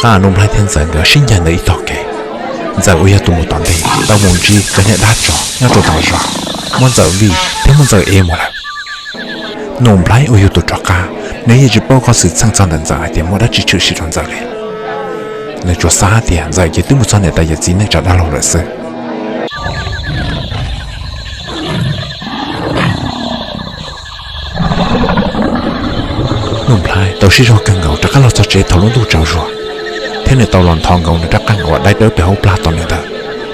Qab Nuj Nplhaib thiab Ntxawm nkawd sib ncaim ntawm ib tog kev. Ntxawm uas yog tus mus tom ntej tau mus ntsib cov niag dab tsov nyob rau tom zos, muab Ntxawm vij thiab muab Ntxawm ev mus lawm. Nuj Nplhaib uas yog tus rov qab, nws yeej tsis paub qhov xwm txheej txog ntawm Ntxawm hais tias muaj dab tsi tshwm sim rau Ntxawm li. Nws tsuas xav hais tias Ntxawm ces twb mus txog niam tais yawm txiv neej tsa dab laug lawm xwb. Nuj Nplhaib tau sib zog kawg nkaus rov qab los txog tsev thaum lub ntuj tsaus zuag, thiab nws tau los nthos nkaus nws rab qeej uas dai dawb pem hauv plag tos nws ntawd,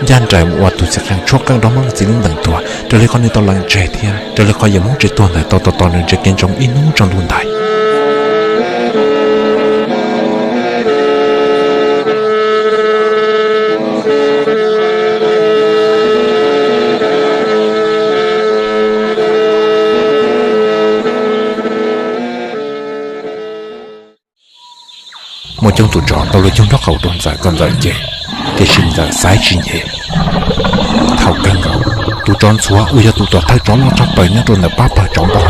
ncaj nraim mus ua tus txiv qeej tshuab qeej rau Hmoob Leej Txiv lub ntees tuag, raws li qhov nws tau lees tseg thiab raws li qhov yawg Hmoob tsev tuag ntawd tau tos tos nws ntsia kev ntsoov ib hnub tsaus ntuj nti. Muaj coob tus tsov tau los cug nraub qaum rau Ntxawm kom Ntxawm cem, tiam sis Ntxawm xaiv tsis nce. Thaum kawg nkaus, tus tsov ntxhuav uas yog tus tuam thawj tsov loj tshaj plaws nyob rau ntawm pab pawg tsov npog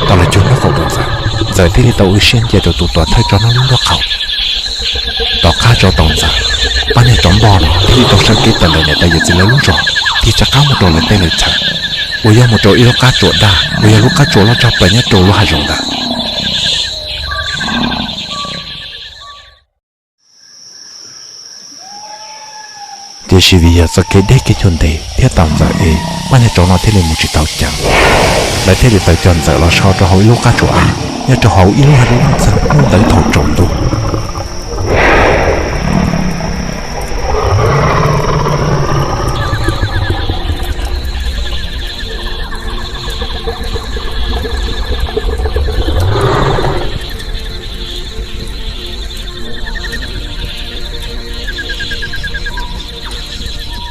tau los cug nraub qaum rau Ntxawm, Ntxawm thiaj li tau ua siab nce rau tus tuam thawj tsov no lub nraub qaum. Tom qab tsov tau Ntxawm, pab niag tsov npog no thiaj li tau sawv kev tawm ntawm niam tais yawm txiv lawv lub zos, tig rov qab mus rau lawv teb lawv chaw, uas yog mus rau ib lub qab tsuas daj uas yog lub qab tsuas loj tshaj plaws nyob rau lub hav zoov ntawd. Tiam sis vim yog txoj kev deb kev ncua ntev thiab tau Ntxawm es pab niag tsov no thiaj li mus tsis tau ceev. Lawv thiaj li tau coj Ntxawm los so rau hauv ib lub qab tsuas av nyob rau hauv ib lub hav zoov txog hnub ntawd thaum tsaus ntuj.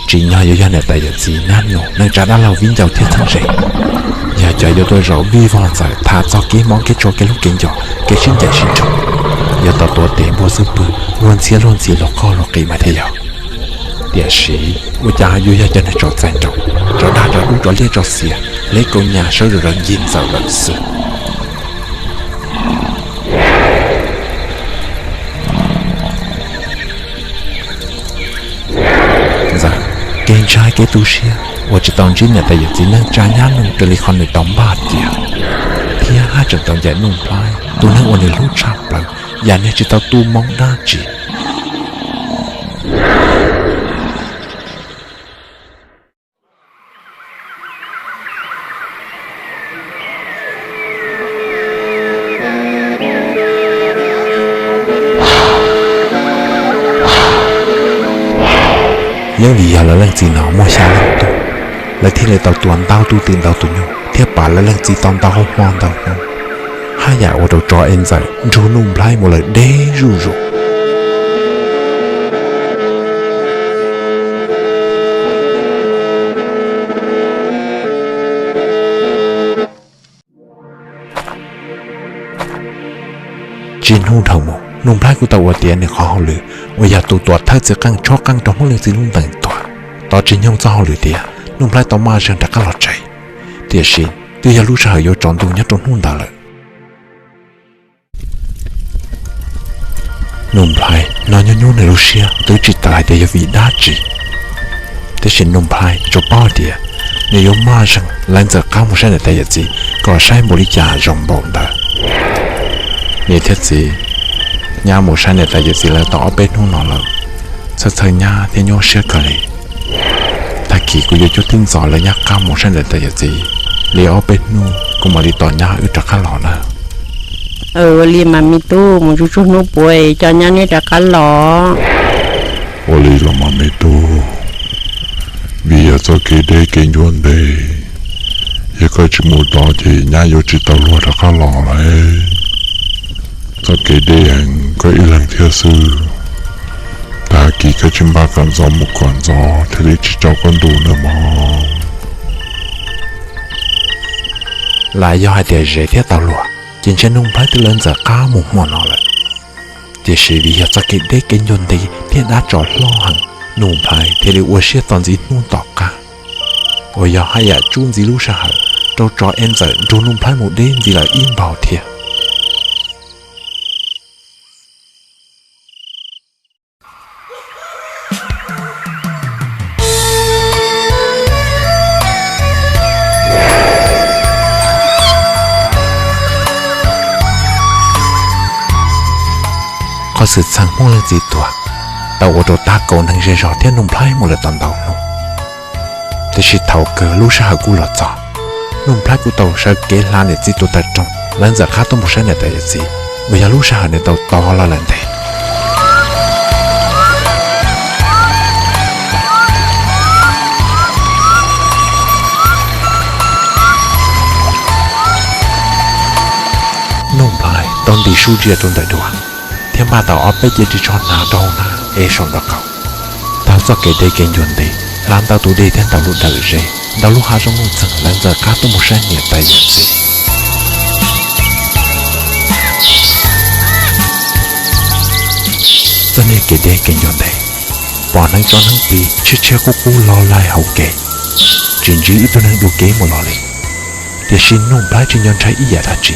Tsim nyog yuav yog niam tais yawm txiv, nyab nus, neej tsa dab laug viv ncaus thiab txheeb ze, yog cov yuav tuaj zaum vij vog Ntxawm tham txog kev hmov kev tshua kev hlub kev nco kev sib ncaim sib ntsib, yuav tau tuav tes npuaj xub pwg luag ntxhi luag ntxhi luag qoj luag qis mas thiaj yog. Tiam sis ua cas yuav yog cov niag tsov txaij nraug, tsov dag tsov dub tsov liab tsov xiav, leb kaub nyas sawv zawm ncig Ntxawm lawm xwb. Ntxawm, kev ntshai kev tu siab uas tsis tau ntsib niam tais yawm txiv neej tsa nyab nus raws li qhov nws tau npaj cia, thiab haj tseem tau ncaim Nuj Nplhaib tus neeg uas nws hlub tshaj plaws yam niag tsis tau tu moo dab tsi. Yeej vim yog lawv leej txiv no muaj xya leej tub, lawv thiaj li tau tua ntau tus twm ntau tus nyuj thiab pam lawv leej txiv tau ntau hmo ntau hnub, haj yam ua rau tsov es Ntxawm nrug Nuj Nplhaib mus lawm deb zuj zus. Tsis hnub dhau mus, Nuj Nplhaib kuj tau ua tiav nws qhov hauj lwm uas yog tus tuam thawj txiv qeej tshuab qeej rau Hmoob Leej Txiv lub ntees tuag. Tos tsis nyoog txoj hauj lwm tiav, Nuj Nplhaib tau maj zeeg rov qab los tsev, tiam sis twb yog lub sij hawm yuav tsaus ntuj nyob rau hnub ntawd lawm. Nuj Nplhaib hnov nyuaj nyuaj nws lub siab twb tsis tawm hais tias yog vim dab tsi, tiam sis Nuj Nplhaib tsuas paub tias nws yuav maj zeeg lawv Ntxawm qab mus saib niam tais yawm txiv kom saib npaum li cas zoo npaum ntawd. Niam thiab txiv, nyab mus saib niam tais yawm txiv lawv tau ob peb hnub no lawm, txhawj txhawj nyab thiab nyuaj siab kawg li. Tag kis kuv yuav coj tib ntxov lawv nyab qab mus saib niam tais yawm txiv li ob peb hnub, kuv mam li tos nyab wb rov qab los na. Ua li mas me tub, mus tsuj tsuag hnub puav coj nyab neb rov qab los. Ua li los mas me tub, vim yog txoj kev deb kev ncua ntev, yog koj tsis mus tos ces nyab yuav tsis tau luag rov qab los lawm. Txoj kev deb heev, koj ib leeg thiab xwb. Tag kis koj tsis npaj kom ntxov mus kom ntxov thiaj li tsis tsaus koj ntuj nawb mog. Lam yog hais tias Zeb thiab tau luag ces ntshe Nuj Nplhaib twb lawv Ntxawm qab mus hmo no lawm. Tiam sis vim yog txoj kev deb kev ncua ntev thiab dab tsov hlob heev, Nuj Nplhaib thiaj li ua siab tos ntxiv hnub tom qab, uas yog haj yam tsub ntxiv lub sij hawm rau tsov es Ntxawm nrug Nuj Nplhaib mus deb ntxiv lawm ib npaug thiab. Xwm txheej Hmoob Leej Txiv tuag tau ua rau tab kaum neeg zej zog thiab Nuj Nplhaib mus lawm tau ntau hnub. Tiam sis thaum kawg lub sij hawm kuj los txog, Nuj Nplhaib kuj tau sawv kev hla niam txiv tus taw rooj lawv ntxawm qab tuaj mus saib niam tais yawm txiv, uas yog lub sij hawm nws tau tos los lawm ntev. Nuj Nplhaib tau nti sub ntsia rau ntawm duav, thiab npaj tau ob peb cev ris tsho hnav rau hauv hnab es saum nraub qaum, taug txoj kev deb kev ncua ntev, hla ntau tus dej thiab ntau lub dawm zeb, ntau lub hav zoov nuj txeeg lawv ntxawm qab tuaj mus saib niam tais yawm txiv. Txoj niag kev deb kev ncua ntev, pom hneev tsov hneev plig tshiab tshiab qub qub los laig hauv kev, tsis ntsib ib tug neeg dua kev mus los li. Tiam sis Nuj Nplhaib tsis nco ntshai ib yam dab tsi,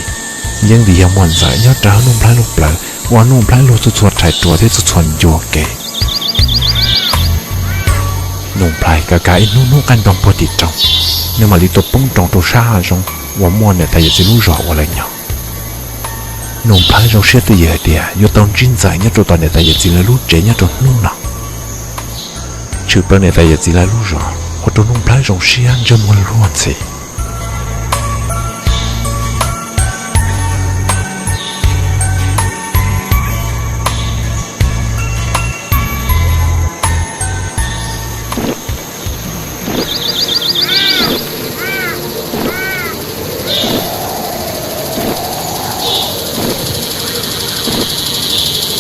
yeej vim yog muaj ntxawm nyob rau hauv Nuj Nplhaib lub plawv ua Nuj Nplhaib luag txhua txhua rhais ruam thiab txhua txhua ncua kev. Nuj Nplhaib kav kav ib hnub hnub qaij nroos puag tim roob, nws mam li tuaj poob nroos rau sab hav zoov uas muaj niam tais yawm txiv lub zos uas lawv nyob. Nuj Nplhaib zoo siab twj ywm hais tias yuav tau ntsib ntxawm nyob rau tom niam tais yawm txiv lawv lub tsev nyob rau hnub no. Tshwm plaws niam tais yawm txiv lawv lub zos ua rau Nuj Nplhaib zoo siab ntsej muag luag ntxhi.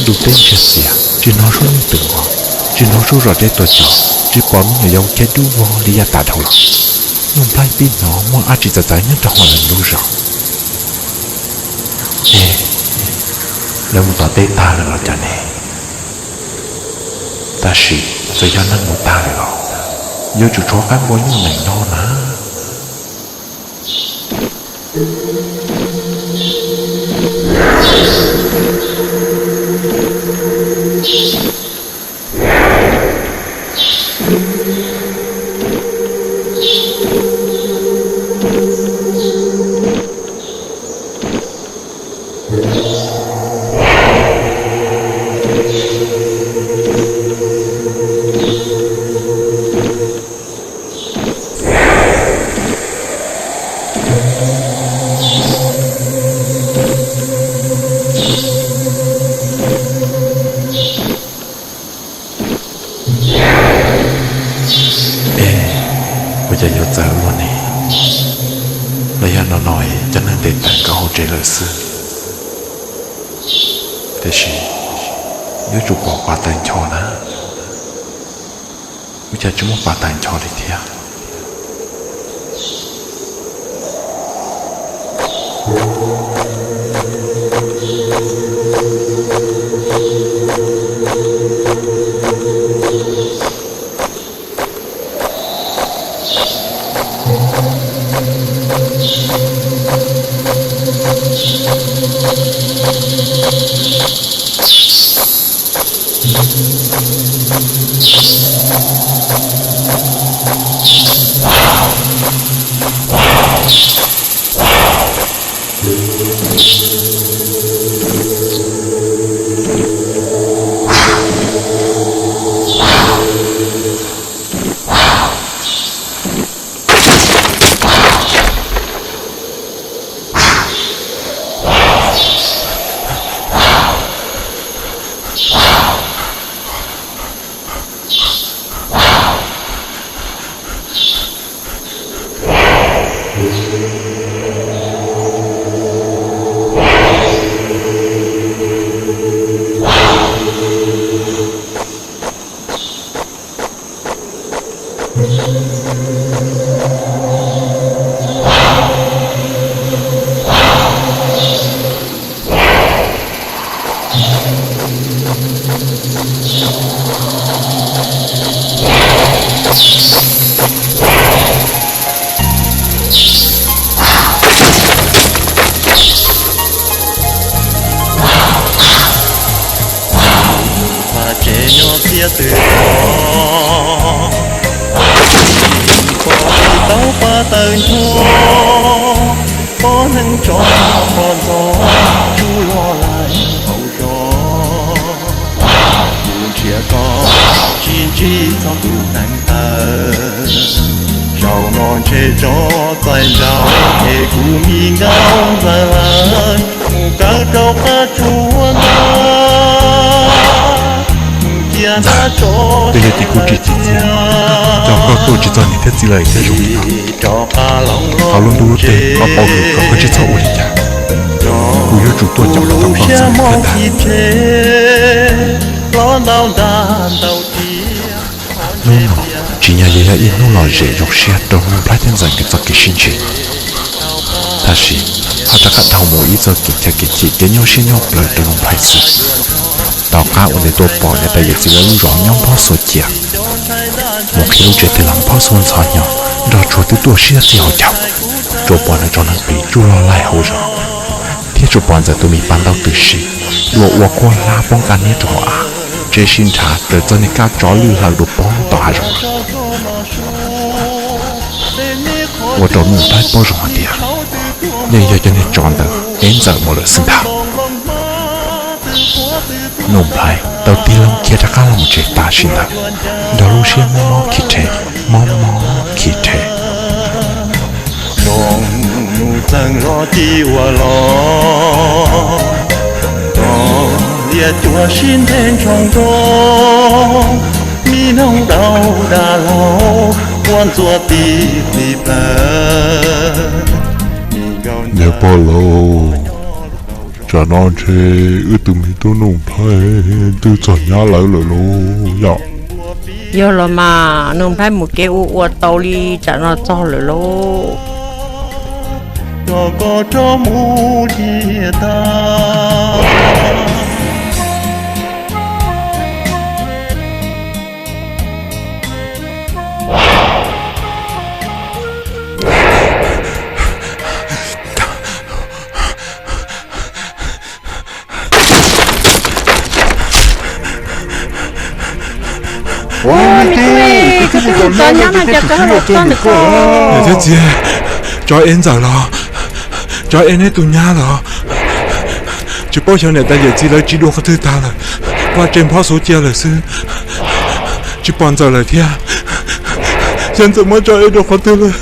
Ntuj teb ntsiag xias, tsis hnov suab nyuj twm nqos, tsis hnov suab zos deb tuag cos, tsis pom me nyuam yaus khiav dub vog li yav tas dhau los. Nuj Nplhaib pib hnov muaj dab tsi txawv txawv nyob rau hauv lawv lub zos. Es lawv mus tom teb tag lawm los cas ne? Tab sis txawm yog neeg mus tag lawm los yuav tsum tshuav qab npua nyuj nees nyob na. Es, ua cas yuav txawv ua luaj ne? Los yog no no es cov neeg ntes tawm nkaus hauv tsev lawm xwb? Tiam sis yuav tsum pom pas tawv ncho na. Ua cas tsis muaj pas tawv ncho li thiab? Vaj tsev nyob txiaj twg tod, pom tsis tau pas tawv ncho, pom neeg tso qhov ntxov tsuj loj lawm hauv zos. Tsis txhob tu neeg tawv, zaum no ntshe tso txais nraug es kuv mi nkauj ntxawm lawm, mus kawm rau qab tsuas ntag. Ntxawm, twb yog tias kuv tsis txim txiaj, coj koj tuaj tsis txog niam thiab txiv lawm thiaj zoo li no. Thaum lub ntuj lub teb ob peb hwm kom koj tsis txhob ua li cas, kuv yuav tsum tuaj caum tau koj ntxawm thiab ntag. Hnub no tsim nyog yuav yog ib hnub lom zem zoo siab rau Nuj Nplhaib thiab Ntxawm nkawd txoj kev sib ntsib. Tab sis ho rov qab dhau mus ib txoj kev chawj kev chim kev nyuaj siab nyuaj plawv rau Nuj Nplhaib xwb. Tom qab uas nws tuaj pom niam tais yawm txiv lawv lub zos nyob nphob xuas cia, mus qhib lub tsev twg los nphob xuas ntxhov hnyo, nroj tsuag twb tuaj siab txij hauv caug, tsuas pom nws tsoom neeg pem tsuj log laig hauv zos, thiab tsuas pom Ntxawm tus me pas ntaub tw si luag ua khuab hlab poob qab niab rau hauv av, tsev sib nrhav raws txoj niag kab tsov lwj hlaws dua poob tom hav zoov. Ua rau Nuj Nplhaib paub zoo hais tias yeej yog cov niag tsov ntawd ev Ntxawm mus lawm xwb ntag. Nuj Nplhaib tau tig loo khiav rov qab los tsev tam sim ntawd, nrog lub siab mob mob khis rhe, mob mob khis rhe. Nroo nus txeeg zog ci ua los, tos liaj cuam sib nthe ntsoo nroo, mi noog dau dag laug, ua ntxuav ti ti plawg. Niam pog laus, tsam no ntshe wb tus me tub Nuj Nplhaib twb txog nyab lawv lawm lauj yom. Yog los mas, Nuj Nplhaib mus kev ua ua tau li tsam no txog lawm lauj. Coj koj rov mus tiag tag. Ua, me tub, koj twb mus tom nyab no cas koj los txog ntawm ko? Niam thiab txiv, tsov ev Ntxawm los? Tsov ev neb tus nyab los? Tsis paub xyov niam tais yawm txiv lawv tsiv dua qhov twg tag lawm, vaj tse nphob xuav cia lawm xwb. Tsis pom Ntxawm lawm thiab. Xyov Ntxawm muab tsov ev rau qhov twg lawm,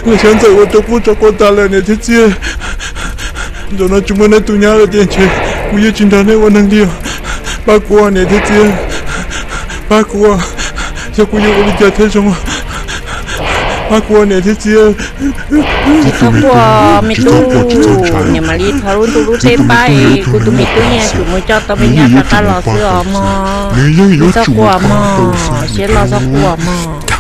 los xyov Ntxawm ua rau qub rau qua tas lawm niam thiab txiv. Zaum no tsis muaj neb tus nyab lawm tiag ntshe kuv yuav tsis nrog neb ua neeg li os. Pab kuv niam thiab txiv, pab kuv, xyov kuv yuav ua li cas thiaj zoo. Pab kuv niam thiab txiv. Txhob quaj me tub, niam mam li thov lub ntuj lub teb pab es kuv tus me tub yeej yuav tsum mus coj tau me nyab rov qab los xwb os mog. Txhob quaj mog, siab loj txhob quaj mog.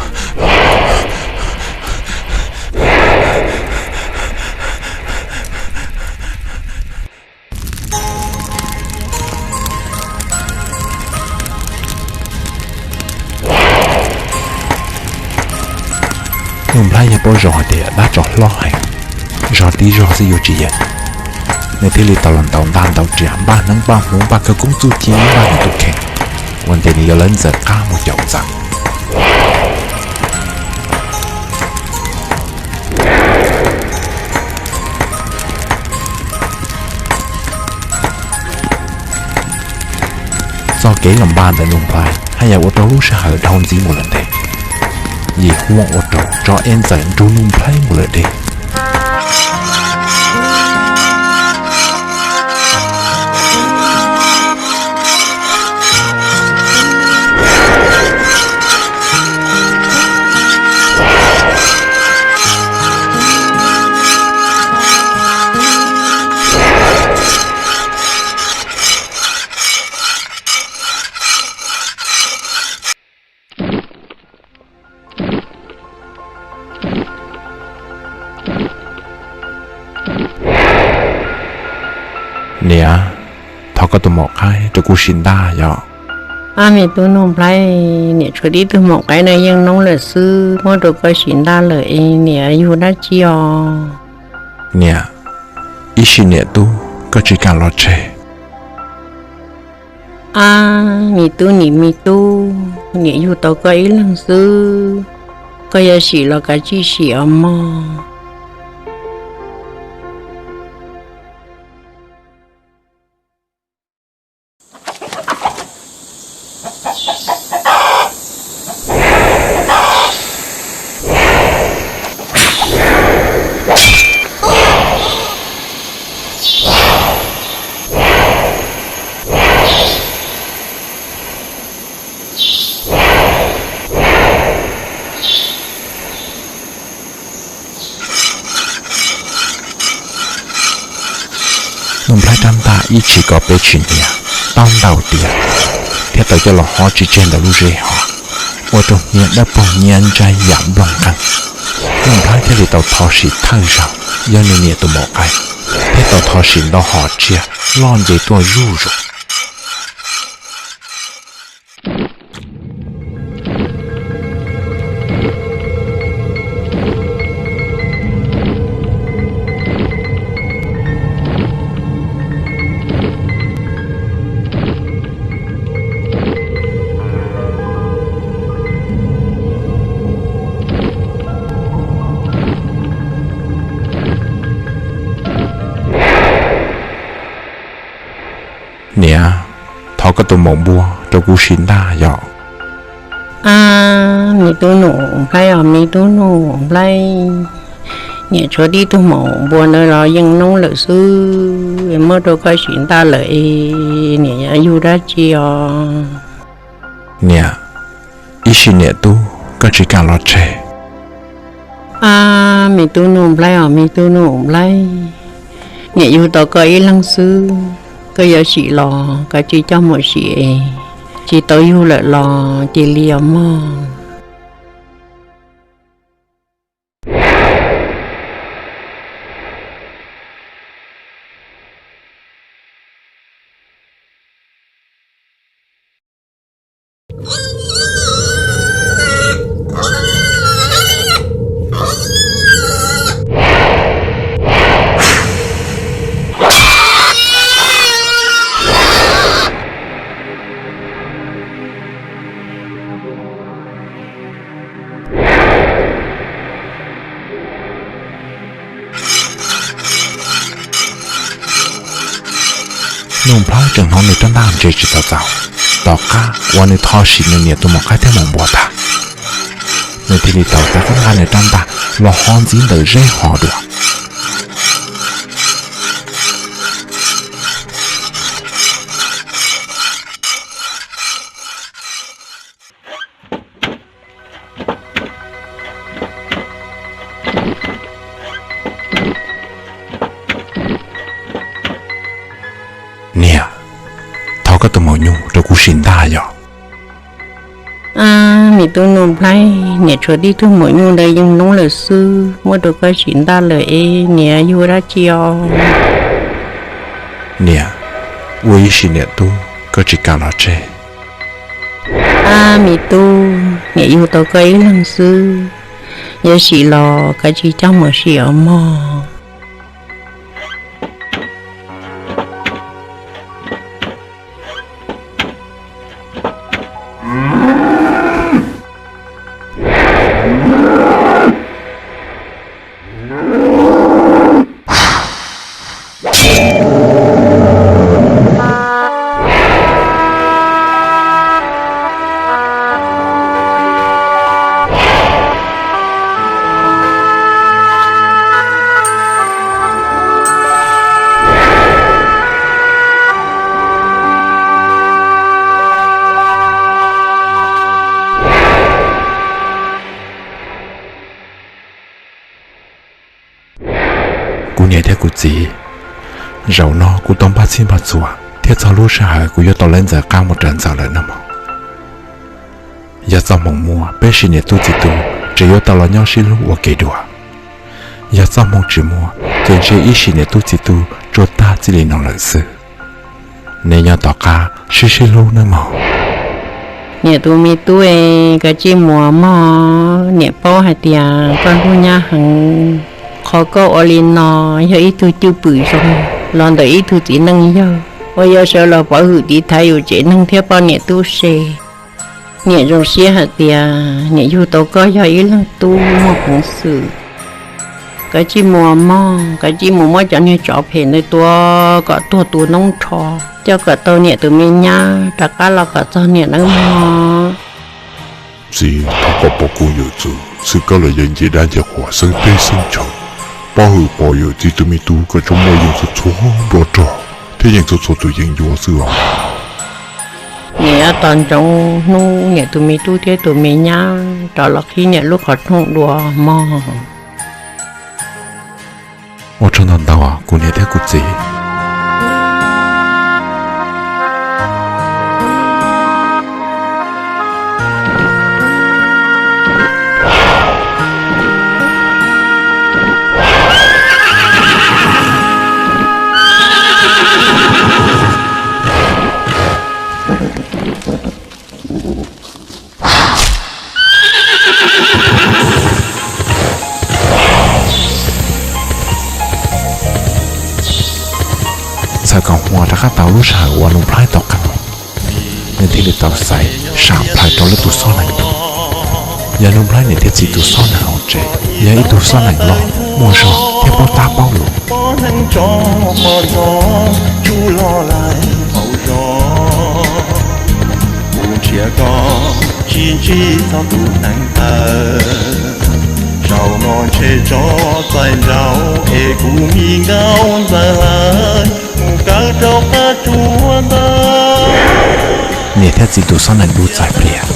Nuj Nplhaib yeej paub zoo hais tias dab tsov hlob heev, zog tib zog xwb yuav tsis yeem. Nws thiaj li tau los ntaus ntaj ntaus riam npaj hneev npaj hmuv npaj khawv koob txuj ci npaj nws tus kheej, ua ntej nws yuav lawv Ntxawm qab mus caum Ntxawm. Txoj kev los npaj ntawm Nuj Nplhaib haj yam ua rau lub sij hawm dhau ntxiv mus lawm ntev, yim huam ua rau tsov ev Ntxawm nrug Nuj Nplhaib mus lawm deb. Niam, thov koj tus maum qaib rau kuv sim ntaj yom. Ab, me tub Nuj Nplhaib, niam tshuav tib tug maum qaib no yeej noob lawm xwb, muab rau koj sim ntaj lawm es niam yug dab tsi os? Niam, ib sim niam tub koj tsis kam los tseg. Ab, me tub, niam me tub, niam yug tau koj ib leeg xwb, koj yuav sim los kav tsij sim os mog. Nuj Nplhaib rab ntaj ib tshis ko peb tshis hniav, taub ntau tiav, thiab tau coj los hob tsis tseg ntawm lub zeb hos, ua rau hniav dawb paug nyiab ntsaib yam nplooj nqeeg. Nuj Nplhaib thiaj li tau thov sim thawj zaug yog nws niam tus maum qaib, thiab tau thov sim ntau hom tsiaj loj nce tuaj zuj zus. Niam, thov koj tus maum npua rau kuv sim ntaj yom. Ab, me tub Nuj Nplhaib os, me tub Nuj Nplhaib, niam tshuav tib tug maum npua ntawd los yeej noob lawm xwb, muab rau koj sim ntaj lawm es niam yuav yug dab tsi os? Niam, ib sim niam tub koj tsis kam los tseg. Ab, me tub Nuj Nplhaib os, me tub Nuj Nplhaib, niam yug tau koj ib leeg xwb, koj yuav sim los koj tsis coj mus sim es tsis tau yug lawm los cia li os mog. Nuj Nplhaib tseem hnov nws rab ntaj ntse tsis txaus txaus, tom qab uas nws thov sim nws niam tus maum qaib thiab maum npua tag, nws thiaj li tau rov qab nqa nws rab ntaj los ho ntxiv ntawm zeb hos dua. Niam, thov koj tus maum nyuj rau kuv sim ntaj yom. Ab, me tub Nuj Nplhaib, niam tshuav tib tug maum nyuj ntawd yeej noob lawm xwb, muab rau koj sim ntaj lawm es niam yuav dab tsi os? Niam, ua ib sim niam tub koj tsis kam los tseg. Ab, me tub, niam yug tau koj ib leeg xwb, yuav sim los koj tsis coj mus sim os mog. Kuv niam thiab kuv txiv, zaum no kuv tau npaj txhij npaj txhua thiab txog lub sij hawm kuv yuav tau lawv Ntxawm qab mus raws Ntxawm lawm nawb mog. Yog txoj hmoo muaj, peb sim niam tub txiv tub tseem yuav tau los nyob sib hlub ua ke dua. Yog txoj hmoo tsis muaj, ces ntshe ib sim niam tub txiv tub tsuas tag txij li no lawm xwb. Nej nyob tom qab sib sib hlub nawb mog. Niam tus me tub, koj tsis mus mog, niam paub hais tias koj hlub nyab heev. Qhov koj ua li no yog ib tug cwj pwm zoo los ntawm ib tug txiv neej yawg uas yuav sawv los pov hwm tiv thaiv yus tsev neeg thiab poj niam tub se. Niam zoo siab hais tias niam yug tau koj yog ib leeg tub muaj peev xwm. Koj tsis mus mog, koj tsis mus muab cov niag tsov phem ntawd tua kom tuag tu noob nrho, coj kom tau niam tus me nyab rov qab los kom txog niam nawb mog. Txiv, thov koj pov kuv yawm txwv, xwm koj los yog nce dab nce qhuas xeeb teb xeeb chaw, pov hwm pov yawm txiv tus me tub kom tsuas muaj yeej txhua txhua nplob rog thiab yeej txhua txhua tus yeeb ncuab xwb os. Niam yuav tos ntsoov hnub niam tus me tub thiab tus me nyab rov los qhib niam lub qhov rooj dua mog. Ua tsaug ntau ntau kuv niam thiab kuv txiv. Muaj rov qab tau lub sij hawm uas Nuj Nplhaib tau qees, nws thiaj li tau xaiv sam plhaws rau lub tus xob nees dua. Yog Nuj Nplhaib niam thiab txiv tus xob nees hauv tsev, yog ib tug xob nees loj muaj zog thiab paub tab paub lus. Kuv nrhiav koj tsis ntsib txog tus neeg tawv, zaum no ntshe tso txais nraud es kuv mi nkauj ntxawm lawm mus kawm rau qab tsuas ntawd. Niam thiab txiv tus xob nees dub txais pliag,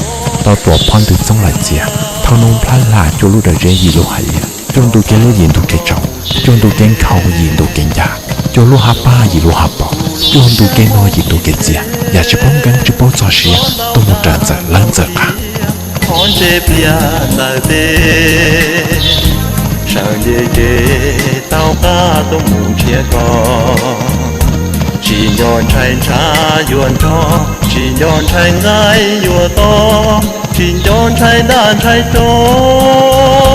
tau tuam phov ntws txoob lawm txias, thauj Nuj Nplhaib hla cuaj lub dawm zeb yim lub hais liaj, cuaj ntu kev hlub yim ntu kev tsaus, cuaj ntu kev nkhaus yim ntu kev ncaj, cuaj lub hav paj yim lub hav paus, cuaj ntu kev nuag yim ntu kev txias, yam tsis paub nkees tsis paub txog siav tuaj mus raws ntxawm lawv ntxawm qab. Qhov ntse pliag ntawm tes, sawv nce kev taug qab tuaj mus nrhiav koj. Tsis nco ntshai ntshav yuav nrog, tsis nco ntshai nqaij yuav tob, tsis nco ntshai daj ntshai tsov,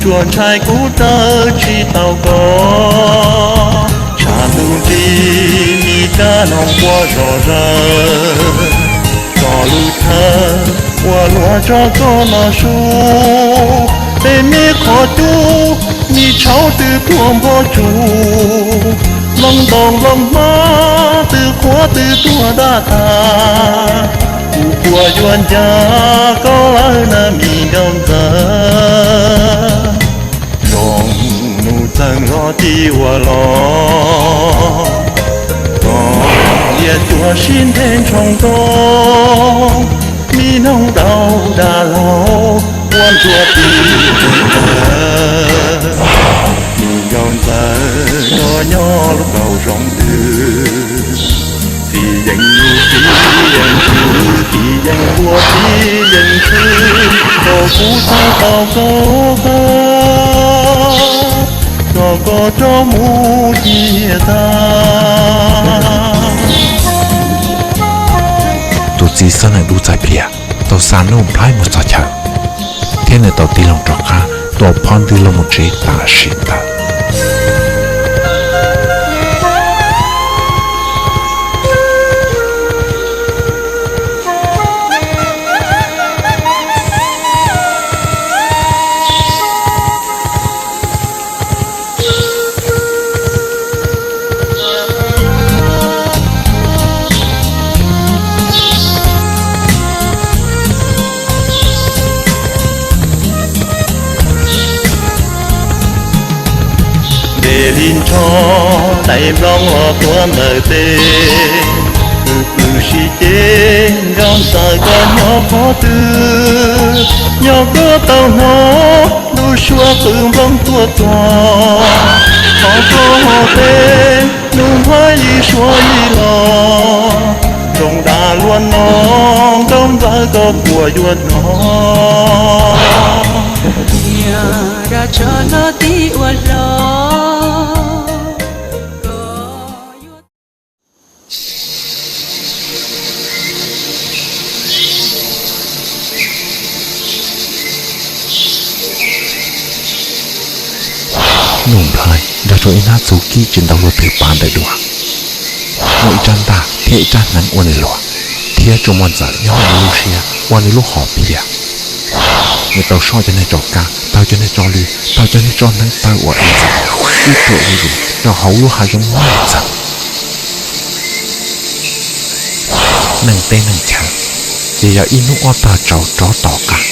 tsuas ntshai kuv raws tsis tau koj. Tshav ntuj nrig mi kab noog quaj zom zaws, txog lub chaw uas luag tso koj los su, tej me qhov cub mi tshauv twb tuag npog tsuj, loo ntoos loo hmab twb qhuav twb tuag daj tas. Kuv puas yuav ncav koj lawm na mi nkauj ntxawm, zoo Nuj Txeeg los tib ua los, koj liaj cuab sib nthe ntshoo ntoo, mi noog daus dag laug ua ntsuag tib ntawd. Mi nkauj ntxawm koj nyob lub kaum zoov twg, txiv yeej yug txiv yeej txwv, txiv yeej ntuag txiv yeej ntxhw, kom kuv txhawb tau koj kawg, kom koj tso mus ciaj tag. Tus txiv xob nees dub txais pliag tau xa Nuj Nplhaib mus txog chaw, thiab nws tau tig loo rov qab tuam phov ntws los mus tsev tam sim ntawd. Ntev li nrho tais nplooj los tuav ntawm tes, kwv pw sib ceg nkauj ntxawm koj nyob qhov twg, yog koj tau hnov lub suab qw nplooj tuaj txog, thov koj ho teb Nuj Nplhaib ib suab ib los, zoo dab luaj no nkauj ntxawm koj puas yuav hnov. Niag dab tsov no tib ua hlo. Nuj Nplhaib nrog rau ib hnab txuv kib tsis ntau luaj twg pav ntawm duav, muaj ib rab ntaj thiab ib rab hneev ua nws luag, thiab tsuas muaj ntxawm nyob hauv nws lub siab ua nws lub hom phiaj. Nws tau soj cov niag tso kab, taug cov niag tso lw, taug cov niag tso hneev taw uas ib ntxawm, ib ruam ib zus rau hauv lub hav zoov loj txawv. Neeg teb neeg chaw, ces yog ib hnub ob tog tsaus rov tom qab.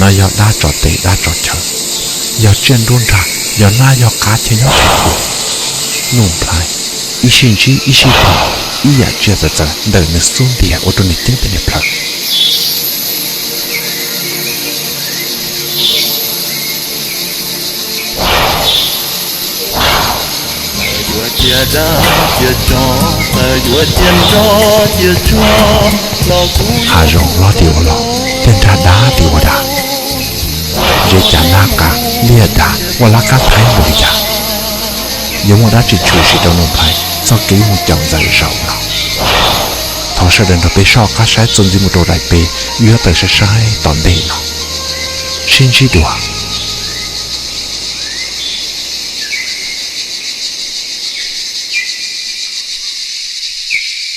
No yog dab tso tes dab tso chaw, yog tsiaj nruab nrag, yog nab yog qav chaw nyob chaw ua. Nuj Nplhaib ib sij ntsib ib sij pom ib yam tsiaj txawv txawv ntawm nws xub ntiag ua rau nws ceeb tib niag plhaw. Hav zoov hlob tim ua hlob, tej nrag dav tim ua dav, zeb cav nab qav liaj dav ua laj qab thaiv npaum li cas, yuav muaj dab tsi tshwm sim rau Nuj Nplhaib txoj kev mus caum ntxawm zaum no. Thov sawv daws nrog peb soj qab saib txuas ntxiv mus rau daim peb yuav tawm saib saib tom ntej no. Sib ntsib dua.